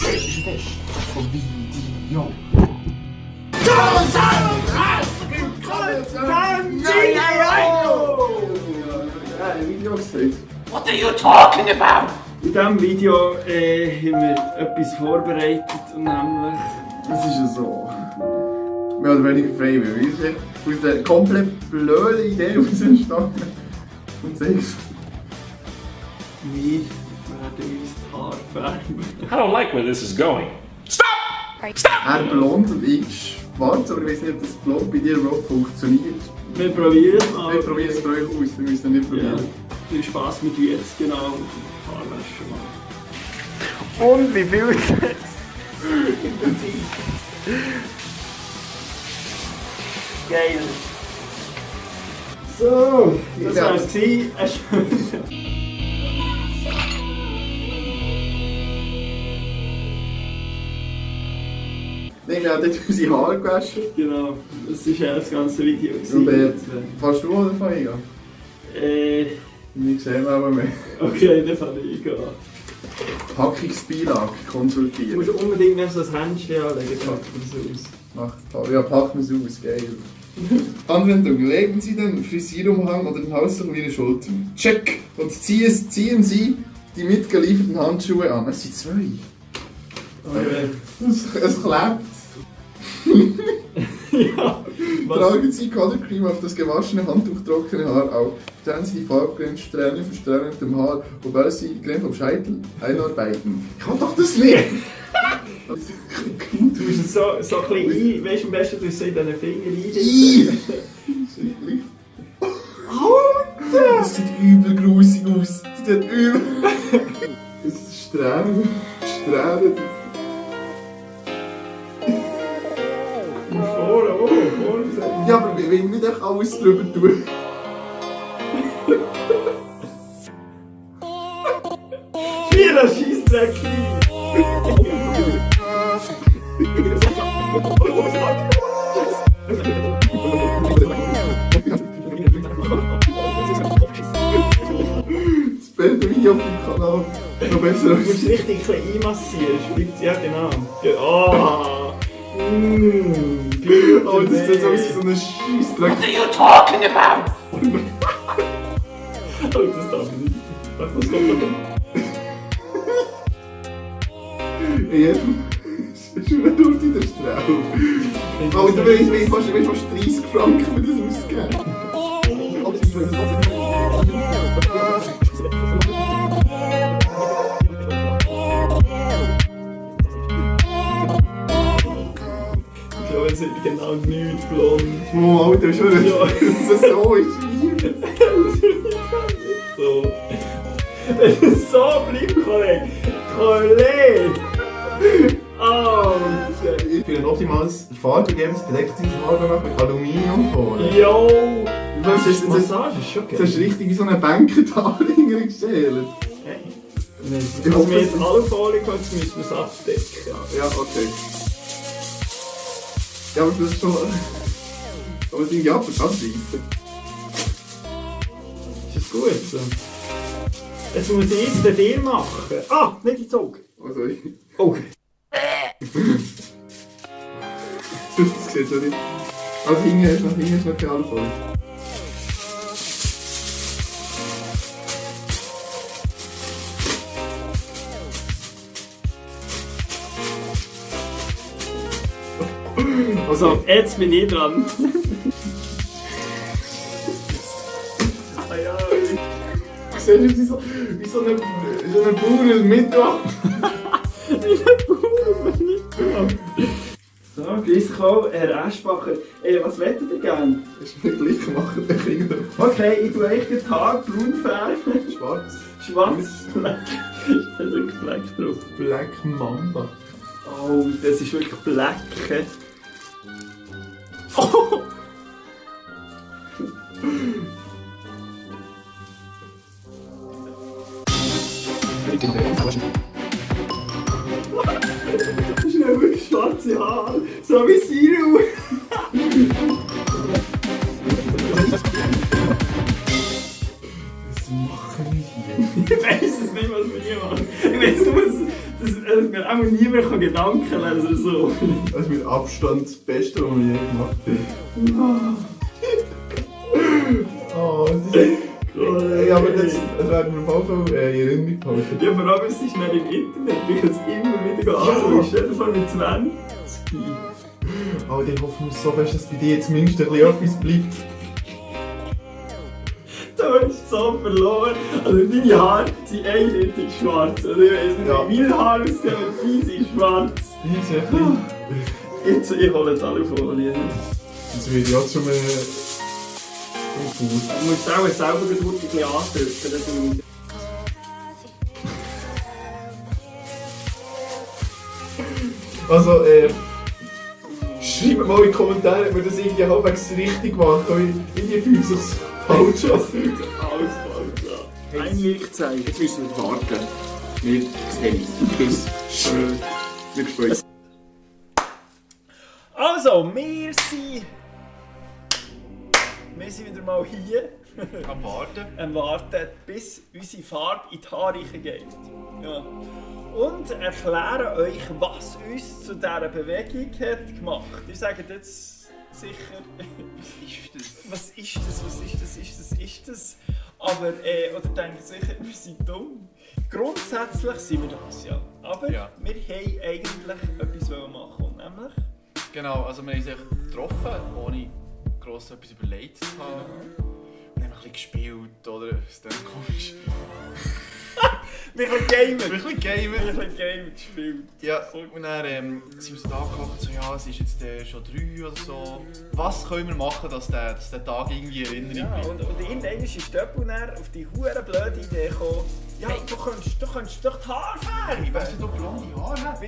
Vom Video. What are you talking about? In diesem Video haben wir etwas vorbereitet, und nämlich... Das ist ja so. Mehr oder weniger freiwillig. Es ist echt aus einer komplett blöden Idee heraus entstanden. Und sagst Wir werden uns die Haare färben. I don't like where this is going. Stop! er blond und ich schwarz, aber ich weiß nicht, ob das blond bei dir überhaupt funktioniert. Wir probieren es mal. Wir probieren es für euch aus, wir müssen es nicht probieren. Ja. Viel Spaß mit dir jetzt genau Haarwäsche machen. Und wie viel ist es? Geil. So, das Ja. war es gewesen. Nein, wir haben dort unsere Haare gewaschen. Genau, das ist ja das ganze Video Und gewesen. fährst du auch davon eingehen? Wir sehen auch mehr. Okay, das habe ich eingehen. Packungsbeilage Du konsultieren. musst unbedingt noch so das Händchen anlegen, packt das aus. Ja, packen wir es aus, geil. Anwendung. Legen Sie den Frisierumhang oder den Halstuch um Ihre Schultern. Check! Und ziehen Sie die mitgelieferten Handschuhe an. Es sind zwei. Okay. Es klebt. Ja, was? Tragen Sie Color Cream auf das gewaschene Handtuch trockene Haar auf. Stellen Sie die Farbcreme Strähne für Strähne mit dem Haar, wobei Sie die Creme vom Scheitel einarbeiten. Ich kann doch das nicht! Du musst es so ein bisschen ein, weißt du, am besten du es so in deinen Fingern Ih. einsetzen. Alter! Das sieht übel grusig aus. Das sieht übel. Es ist Strähne. Strähne. Vorne. Ja, aber wir wollen nicht echt alles drüber tun. Wie ein Scheissdreck rein. Das Bild wie auf dem Kanal. Noch besser Du als musst richtig ein bisschen einmassieren. Spritzt, ja genau. Oh. Oh, das sieht so aus wie so ein Scheissdreck. What are you talking about? Oh, das darf ich nicht. Was kommt da? Ja, das ist schon nicht auf der Strahl. Oh, du willst fast 30 Franken für das ausgeben. Ich glaube, es sind genau nichts blond. Oh, Alter, schon nicht. Ja. Das ist so ist hier. So. Wenn es so bleibt, Kollege. Kollege! Alter! Für ein optimales farbengebendes bedeckendes Haargummi mit Aluminiumfolie. Yo! Das ist Massage, ist schon geil. Das ist richtig wie so eine Bankentarlinger gestellt. Hey. Wenn wir jetzt alle Folie kommen, müssen wir es abdecken. Ja, okay. Ja, aber das ist schon... Aber es sind ja ganz reissen. Ist das gut so? Jetzt muss ich es bei dir machen. Ah, nicht ins Auge. Also, Oh. das sieht so nicht... Also hinten ist noch keine Alufolie. Also, jetzt bin ich dran. Ah ja. Siehst du, wie so eine Bauer im Mittwoch. So, grüß Gott, Herr Eschbacher. Was wollt ihr gerne? Ist mir gleich gemacht, der Kinder. Okay, ich tue euch die Haare braun färben. Schwarz. Schwarz, Black. Ist da wirklich Black drauf? Black Mamba. Oh, das ist wirklich Black. Oh! Das ist ja wirklich schwarze Haare. So wie Siru. Was macht machen wir hier? Ich weiss es nicht, was wir hier machen. Ich weiss nur, dass mir auch niemand Gedanken lesen kann. So. Das ist mit Abstand das Beste, was wir je gemacht haben. Oh, es ist... Ja, aber das werden wir auf jeden Fall in Erinnerung behalten. Ja, vor allem, es ist nicht im Internet. Ich kann es immer wieder anschauen. Stell dir vor, mit 20. Aber ich hoffe so fest, dass bei dir jetzt zumindest ein bisschen etwas bleibt. Du hast so verloren. Also deine Haare sind eindeutig schwarz. Also ich weiss nicht, Ja. wie meine Haare aussehen, aber sie sind schwarz. Die ist echt klein. Jetzt, ich hole die Alufolie. Das wird ja zum gut. Du musst auch selber ein bisschen andrücken. Also, schreibt mal in die Kommentare, ob wir das irgendwie halbwegs richtig machen. Irgendwie fühlt es sich falsch an. Alles falsch, ja. Ein Lichtzeichen. Jetzt müssen wir warten. Wir sehen uns. Wir spüren. Also, wir sind wieder mal hier. Am Warten. Warten, bis unsere Farbe in die Haarreiche geht. Ja. Und erklären euch, was uns zu dieser Bewegung hat gemacht. Ihr sagt jetzt sicher, was ist das? Aber, oder denkt sicher, wir sind dumm. Grundsätzlich sind wir das, ja. Aber Ja. wir wollten eigentlich etwas machen, nämlich... Genau, also wir haben uns echt getroffen, ohne gross etwas überlegt zu haben. Wir haben ein bisschen gespielt, oder? Das ist dann komisch. Wir haben Gamer! Ein bisschen gamen. Wir haben Gamer gespielt. Ja, und dann sind wir so da gehockt, so ja, es ist jetzt schon 3 oder so. Was können wir machen, dass der Tag irgendwie in Erinnerung Ja, bleibt? und irgendwann ist Stöppel auf die hure blöde Idee gekommen, ja, Hey. du könntest doch die Haare färben! Weißt du, du blonde Haare hast?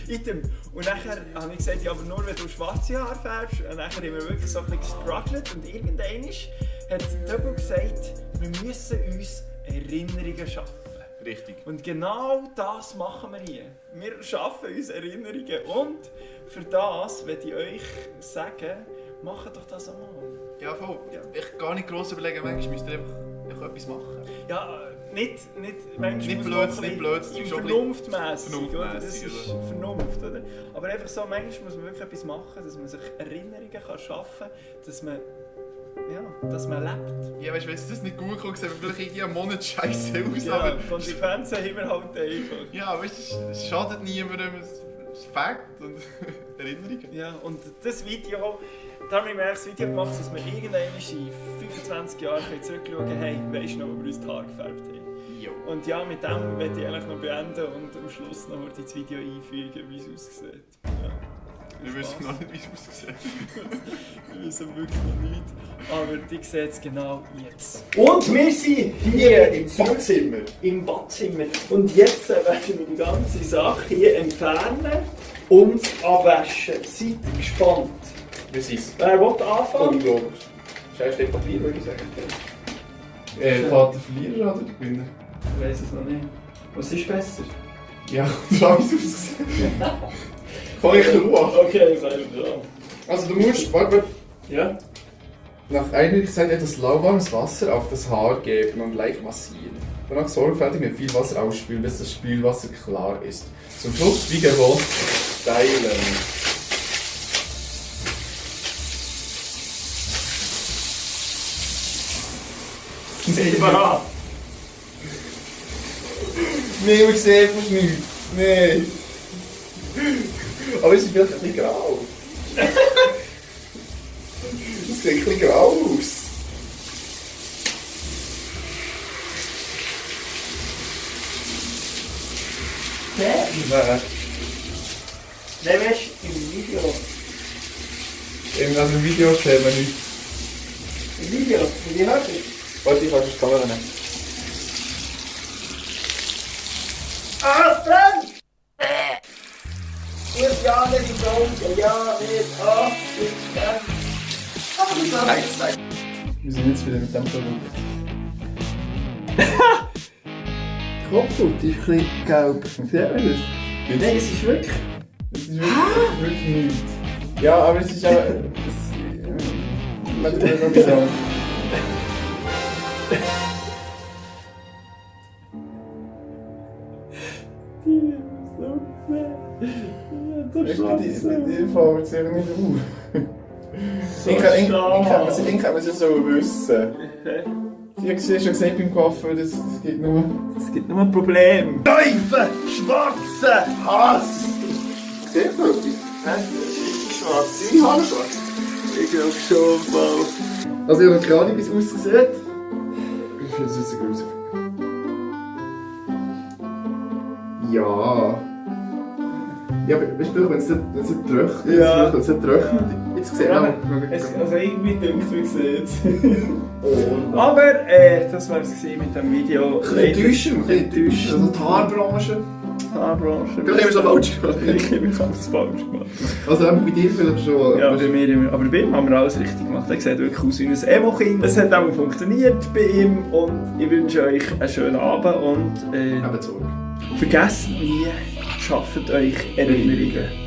Item. Und nachher habe ich gesagt, ja, aber nur wenn du schwarze Haare färbst. Und nachher haben wir wirklich so ein bisschen gestruggelt. Und irgendwann hat Stöppel gesagt, wir müssen uns Erinnerungen schaffen. Richtig. Und genau das machen wir hier. Wir schaffen uns Erinnerungen. Und für das möchte ich euch sagen, macht doch das einmal. Ja, voll. Ja. Ich gar nicht gross überlegen, manchmal müsst ihr einfach etwas machen. Ja, nicht manchmal Nicht muss blöd, man nicht ein blöd, bisschen schon ein vernunftmässig, oder? Das vernunftmässig, ist Vernunft, oder? Aber einfach so, manchmal muss man wirklich etwas machen, dass man sich Erinnerungen kann schaffen kann, dass man lebt. Ja, weißt du, wenn es das nicht gut kommt, sehen wir vielleicht irgendwie einen Monat scheiße aus. Ja, Aber Konsequenzen haben wir halt einfach. ja, weißt du, es schadet niemandem, es ist Fakt und Erinnerungen. Ja, und das Video, da haben wir das Video gemacht, dass wir irgendwann in 25 Jahren zurückschauen können, hey, weisst du noch, wo wir uns die Haare gefärbt haben? Jo. Und ja, mit dem werde ich eigentlich noch beenden und am Schluss noch ins Video einfügen, wie es aussieht. Ja. Wir wissen noch nicht, wie es aussieht. Wir wissen wirklich noch nicht. Aber die sieht es genau jetzt. Und wir sind hier im Badzimmer. Im Badzimmer. Und jetzt werden wir die ganze Sache hier entfernen und abwaschen. Seid gespannt. Wir sind es. Wer will anfangen? Unglaublich. Scheiß den Papier, würde ich sagen. Fahrt der Verlierer oder der Gewinner? Ich weiß es noch nicht. Was ist besser? Ja, so habe ich es ausgesehen. Fang ich an. Okay, sei dran. Also du musst, warte, Ja? nach einiger Zeit etwas lauwarmes Wasser auf das Haar geben und leicht massieren. Danach sorgfältig mit viel Wasser ausspülen, bis das Spülwasser klar ist. Zum Schluss, wie gewohnt, teilen. Seid bereit? Nein, ich sehe fast nichts. Nein. Aber es ist vielleicht ein bisschen grau. Es sieht ein bisschen grau aus. Nein. Nein, weißt du, im Video. Also im Video sieht man nichts. Im Video? Wie hörst du? Warte, ich kann die Kamera nehmen. Ah, Frank! Gut, ja, nicht in die Augen. Ja, nicht. Ah, gut, Nein. Wir sind jetzt wieder mit dem verbunden. Die Kopfhaut ist ein bisschen gelb. Wie sieht man das? Nein, es ist wirklich... Es ist wirklich nichts. Ja, aber es ist auch... Man kann noch nicht sagen. Ich kann die Fall jetzt nicht auf. Ich kann man es so wissen. Sie haben schon gesagt beim Coiffeur, das gibt nur... Es gibt nur ein Problem. Teufel! Schwarze! Hass! Seht ihr etwas? Schwarz. Deine Haare schwarz? Ich glaube schon, Bau. Also ich habe gerade nicht, wie es aussieht. Ich finde es jetzt gruselig. Ja. Ja, aber weißt du, wenn es nicht trocknet, Ja. wenn es nicht trocknet, jetzt sieht man... Also irgendwie der Ausdruck sieht. Oh, Aber das war es mit dem Video. ein bisschen enttäuschend. Also die Haarbranche. Haarbranche. Vielleicht haben wir es falsch gemacht. Ich habe es falsch gemacht. Also bei dir vielleicht schon. Ja, bei mir, aber bei ihm haben wir alles richtig gemacht. Er sieht wirklich aus wie ein Emo-Kind. Es hat auch funktioniert bei ihm und ich wünsche euch einen schönen Abend und Habt Sorge. vergesst nie, schafft euch Erinnerungen.